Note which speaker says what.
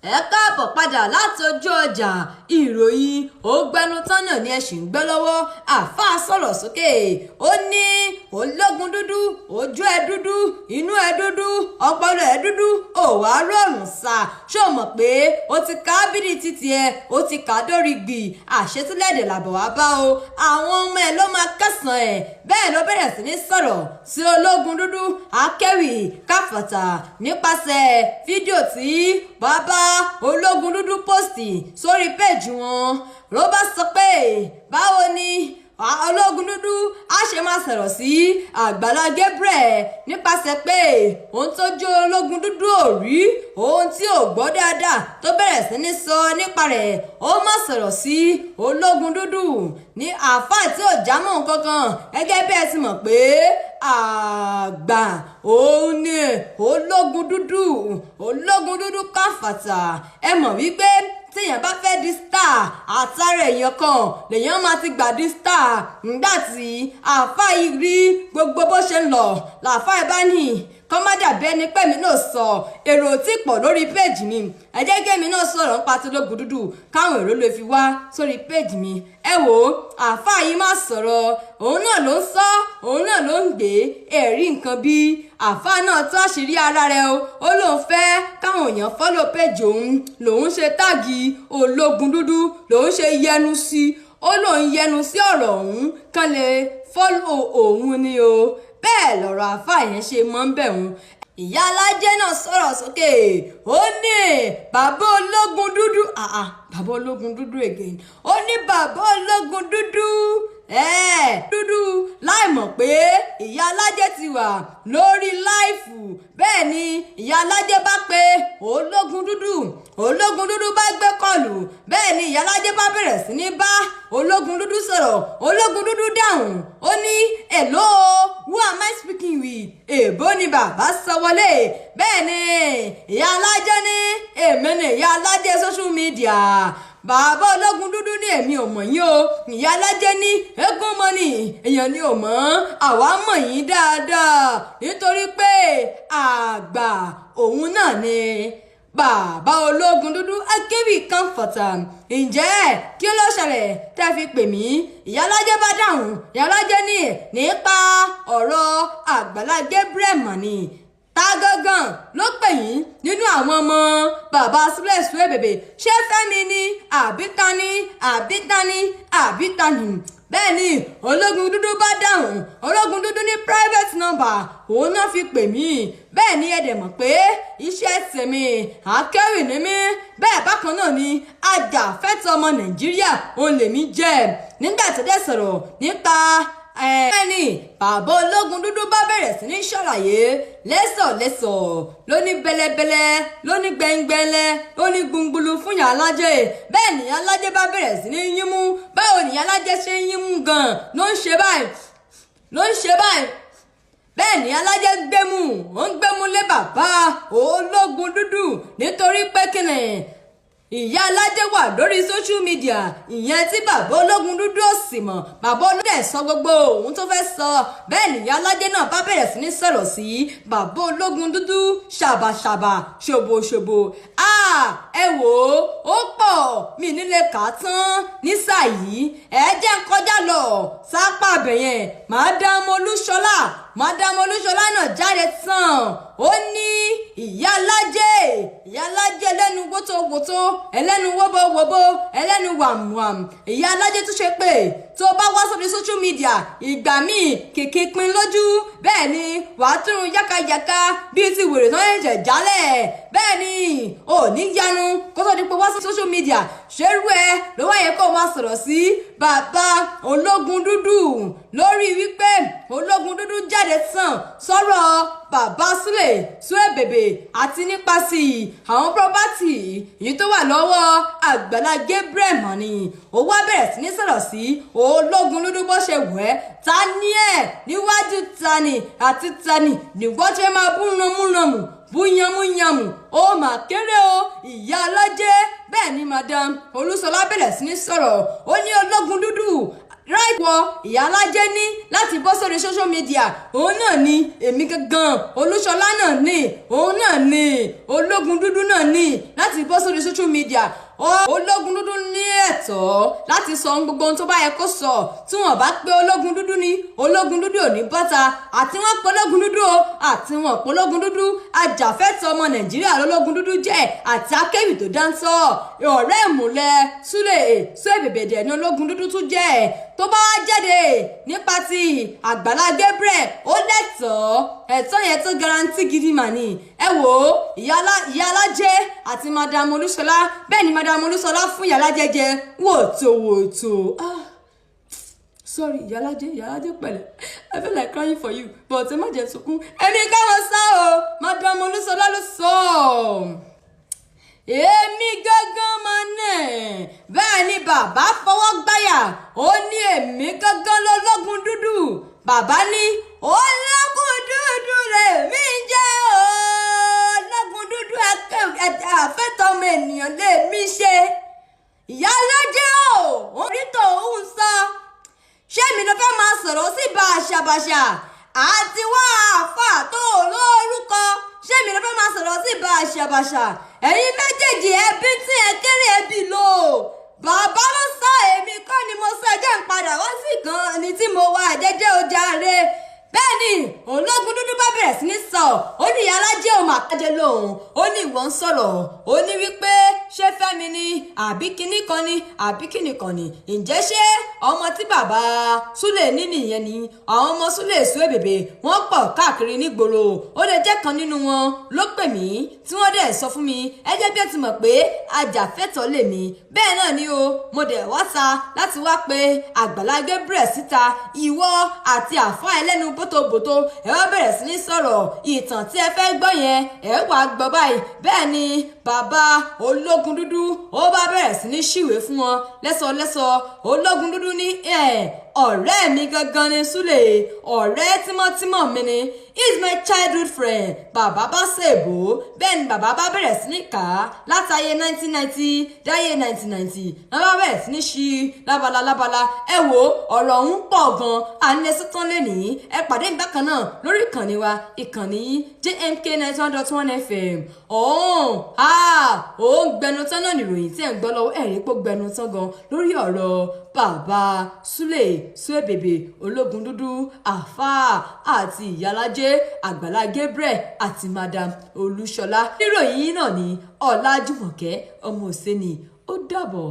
Speaker 1: Ẹ káàbọ̀ padà láti ojú ọjà. Ìròyìn ògbẹnután náà ni ẹ ṣì ń gbọ́ lọ́wọ́. Àáfàá sọ̀rọ̀ sókè, ó ní ológun dúdú, ojú ẹ dúdú, inú ẹ dúdú, ọpọlọ ẹ dúdú, ò wá rọrùn sá. Ṣó o mọ̀ pé o ti ká bídì títí ẹ, o ti kà dórí gbì, àṣetúlẹ̀dẹ̀ làbọ̀ wá bá o, àwọn ọmọ ẹ ló máa kẹsàn-án ẹ. Bẹ́ẹ̀ ló bẹ̀rẹ̀ sí ní sọ̀rọ̀ sí ológun dúdú Akéwì Káfàtà nípasẹ̀ fídíò tí bàbá ológun dúdú post sórí péèjì wọn. Ló bá sọ pé báwo ni ológun dúdú á ṣe máa sọ̀rọ̀ sí Àgbàlá Gabriel nípasẹ̀ pé ohun tó jó ológun dúdú ò rí, ohun tí ò gbọ́ dáadáa tó bẹ̀rẹ̀ sí ní sọ nípa rẹ̀. Ó má sọ̀rọ̀ sí ológun dúdú ní àáfàá tí ò jámọ́ kankan, gẹ́gẹ́ bí ẹ ti mọ̀ pé àgbà òun ni ológun dúdú, ológun dúdú Káfàtà. Ẹ mọ̀ wípé téèyàn bá fẹ́ di star, àtàrà èèyàn kan lèèyàn máa ti gbà di star. Nígbà tí àáfàá yìí rí gbogbo bó ṣe ń lọ, làáfàá yìí bá ní kọ́ má dàbí ẹni pé mi náà sọ èrò tí pọ̀ lórí péèjì mi, ẹ jẹ́ kí èmi náà sọ̀rọ̀ nípa ti ológun dúdú káwọn èrò lè fi wá sórí péèjì mi. Ẹ wò ó, àáfàá yìí má sọ̀rọ̀, òun náà ló ń sọ, òun náà ló ń gbé ẹ̀rí nǹkan bí àáfàá náà tó àṣírí ara rẹ̀ o. Ó lóun fẹ́ káwọn èèyàn follow péèjì òun, lòun ṣe tag ológun dúdú, lòun ṣe yẹnu sí, ó lóun yẹnu sí ọ̀rọ̀ òun kán lè follow òun ni o. Bẹ́ẹ̀ lọ̀rọ̀ àáfàá yẹn ṣe mọ́ ń bẹ̀ wọ́n. Ìyá alájẹ náà sọ̀rọ̀ sókè, ó ní bàbá ológun dúdú, àà, bàbá ológun dúdú again. Ó ní bàbá ológun dúdú dúdú láì mọ̀ pé ìyá alájẹ ti wà lórí live. Bẹ́ẹ̀ ni ìyá alájẹ bá pe ológun dúdú, ológun dúdú bá gbé call. Bẹ́ẹ̀ ni ìyá alájẹ bá bẹ̀rẹ̀ sí ní bá ológun dúdú sọ̀rọ̀. Ológun dúdú dáhùn, ó ní, "Hello, who am I speaking with?" Èbó ni bàbá sọ wọlé. Bẹ́ẹ̀ ni ìyá alájẹ ní, "Èmi ni ìyá alájẹ social media." Bàbá ológun dúdú ní, "Èmi ò mọ̀ yín o." Ìyá alájẹ ní, "Eégún mọ́ ni, èèyàn ni ò mọ̀, àwa mọ̀ yín dáadáa, nítorí pé àgbà òun náà ni bàbá ológun dúdú Akéwì Káfàtà. Ǹjẹ́ kí ló ṣẹlẹ̀ tẹ́ fi pè mí?" Ìyálájẹ bá dáhùn. Ìyálájẹ ní nípa ọ̀rọ̀ Àgbàlá Gabriel mọ̀ ni. Ta gangan ló pè yín nínú àwọn ọmọ bàbá Súlẹ̀ Suebebe? Ṣé Fẹ́mi ni, àbí tani, àbí tani, àbí tani? Bẹ́ẹ̀ ni ológun dúdú bá dáhùn. Ológun dúdú ní private number òun náà fi pè mí. Bẹ́ẹ̀ ni ẹ dẹ̀ mọ̀ pé iṣẹ́ tèmi, akẹ́wì ní mí. Bẹ́ẹ̀ bákan náà ni ajàfẹ́tọ̀ọ́ ọmọ Nàìjíríà òun lèmi jẹ́. Nígbà tó dẹ̀ sọ̀rọ̀ nípa ẹni, bàbá ológun dúdú bá bẹ̀rẹ̀ sí ní ṣàlàyé lẹ́sọ̀lẹ́sọ̀, lóní bẹ́lẹ́bẹ́lẹ́, lóní gbẹngbẹ́lẹ́, lóní gbungbulu fún ìyá alájẹ. Bẹ́ẹ̀ ni ìyá alájẹ bá bẹ̀rẹ̀ sí ní yínmú. Báwo ni ìyá alájẹ ṣe ń yínmú gan ló ń ṣe báyìí, ló ń ṣe báyìí? Bẹ́ẹ̀ ni alájẹ gbẹ́mú, ó ń gbẹ́mú lé bàbá ológun dúdú, nítorí pé kíni, ìyá alájẹ wà lórí social media, ìyẹn tí bàbá ológun dúdú ò sì mọ̀. Bàbá ológun dẹ̀ sọ gbogbo ohun tó fẹ́ sọ. Bẹ́ẹ̀ ni ìyá alájẹ náà bá bẹ̀rẹ̀ sí ní sọ̀rọ̀ sí bàbá ológun dúdú ṣàbàṣàbà, ṣòbòṣòbò. Ẹ wò ó, ó pọ̀, mi nílé kà á tán nísà yìí. Ẹ jẹ́ ń kọjá lọ sápá abẹ̀yẹn. Madam Olúṣọlá, Madam Olúṣọlá náà jáde tán. Ó ní ìyá alájẹ, ìyá alájẹ ẹlẹ́nu wótòwótó, ẹlẹ́nu wóbówóbó, ẹlẹ́nu wàmùwàm, ìyá alájẹ tó ṣe pé tó bá wá sórí social media ìgbà míì kìkì pin lójú, bẹ́ẹ̀ ni wàá tún yákàyàká bíi ti wèrè tó ń jẹ̀ jálẹ̀. Bẹ́ẹ̀ ni ò ní yanu kó tó di pé wá sí social media. Ṣerú ẹ ló wáyé kó máa sọ̀rọ̀ sí bàbá ológun dúdú lórí wípé ológun dúdú jáde tán sọ̀rọ̀ bàbá Súlè Suebebe àti nípasẹ̀ àwọn property èyí tó wà lọ́wọ́ Àgbàlá Gabriel mọ̀ ni? Ó wá bẹ̀rẹ̀ sí ní sọ̀rọ̀ sí ológun dúdú bó ṣe wẹ̀. Ta ni ẹ̀ níwájú tani àti tani níwọ́n tí wọ́n máa bú ránmúránmù, bú yánmúyánmù? Ó mà kéré o, ìyá alájẹ. Bẹ́ẹ̀ ni Madam Olúṣọlá bẹ̀rẹ̀ sí ní sọ̀rọ̀. Ó ní ológun dúdú Right wọ ìyálájẹ́ ní láti bọ́ sórí social media. Òun náà ni èmi gangan Olúṣọlá náà ní, òun náà ni Ológun Dúdú náà ní láti bọ́ sórí social media. Ológun Dúdú ní ẹ̀tọ́ láti sọ ohun gbogbo ohun tó bá yẹ kó sọ. Tí wọ́n bá pé Ológun Dúdú ní, Ológun Dúdú ò ní bọ́ta. Àti wọ́n pé Ológun Dúdú o, àti wọ́n pé Ológun Dúdú, ajàfẹ́tọ̀ọ́ ọmọ Nàìjíríà lológun dúdú jẹ́, àti akéwì tó dáńtọ́. Ọ̀rẹ́ ìmùlẹ̀ Súlè Suebebe ní Ológun Dúdú tún jẹ́. Tó bá wá jáde nípa ti Àgbàlá Gabriel, ó lẹ́tọ̀ọ́, ẹ̀tọ́ yẹn tó guarantee gidi mà ní. Ẹ wò ó, ìyá alájẹ àti Madam Olúṣọlá, bẹ́ẹ̀ ni Madam Olúṣọlá fún ìyá alájẹ jẹ wòtò wòtò. Ah, sorry, ìyálájẹ, ìyálájẹ, pẹ̀lẹ́. I feel like crying for you, but ẹ má jẹ́ sunkún. Ẹni káwọn sá o, Madam Olúṣọlá ló sọ ọ́, èmi gángan máa nẹ̀. Bẹ́ẹ̀ ni bàbá fọwọ́ gbáyà, ó ní èmi gángan lọ́lọ́gun dúdú. Bàbá ní ológun dúdú lèmi jẹ́, ológun dúdú àfẹ́tọ̀ ọmọ ènìyàn lèmi ṣe. Ìyálójẹ́ o, orí tó ń sọ, ṣé mi ló fẹ́ máa sọ̀rọ̀ sí bàṣàbàṣà àti wá àáfà tó lórúkọ? Ṣé mi ló fẹ́ máa sọ̀rọ̀ sí bàṣàbàṣà? Ẹ̀yin méjèèjì, ẹbí tí ẹ kéré, ẹbí lò. Bàbá ló sọ, èmi kọ́ ni mo sọ. Ẹjẹ́ ń padà wá sí kan ní tí mo wà jẹ́jẹ́ ọjà rẹ̀. Bẹ́ẹ̀ ni Ológun Dúdú bá bẹ̀rẹ̀ sí ní sọ, ó ní ìyá òun àkájẹ lòun, ó ní ìwọ ń sọ̀rọ̀, ó ní wípé ṣé Fẹ́mi ni àbí kinní kan ni àbí kinní kan ni? Ǹjẹ́ ṣé ọmọ tí bàbá Súlè ní nìyẹn ni? Àwọn ọmọ Súlè Suebebe, wọ́n pọ̀ káàkiri nígboro. Ó lè jẹ́ kan nínú wọn ló pè mí tí wọ́n dẹ̀ sọ fún mi. Ẹ jẹ́ bí ẹ ti mọ̀ pé ajàfẹ́tọ̀ọ́ lèmi, bẹ́ẹ̀ náà ni o. Mo dẹ̀ wá ta láti wá pé Àgbàlá Gabriel síta. Ìwọ àti àfa ẹlẹ́nu bótobòto, ẹ wá bẹ̀rẹ̀ sí ní sọ̀rọ̀. Ìtàn tí ẹ fẹ́ gbọ́ yẹn, ẹ wàá gbọ́ báyìí. Bẹ́ẹ̀ ni bàbá Ológun Dúdú ó bá bẹ̀rẹ̀ sí ní ṣìwé fún wọn lẹ́sọ̀lẹ́sọ̀. Ológun Dúdú ní ọ̀rẹ́ mi gangan ni Súlè, ọ̀rẹ́ tímọ́tímọ́ mi ni, he is my childhood friend. Bàbá bá ṣèbò, bẹ́ẹ̀ ni bàbá bá bẹ̀rẹ̀ sí ní kà á látàyè 1990 dáyé 1990. Bàbá bẹ̀rẹ̀ sí ní ṣí lábala lábala. Ẹ wo, ọ̀rọ̀ ọ̀hún pọ̀ gan, à ń lè sọ́tán lẹ́nìí. Ẹ pàdé mi bákan náà lórí ìkànnì wa, ìkànnì JMK 91.1 FM. Ọ̀hún ó ń gbẹnu tán náà nìròyìn tí ẹ̀ ń gbọ́ lọ́wọ́. Ẹ̀rí pé ó gbẹnu tán gan lórí ọ̀rọ̀ bàbá Súlè Suebebe, Ológun Dúdú, àfáà àti ìyálájẹ Àgbàlá Gabriel àti Madam Olúṣọlá. Níròyìn náà ní Ọlájúmọ̀kẹ́ ọmọ òsínì. Ó dàbọ̀.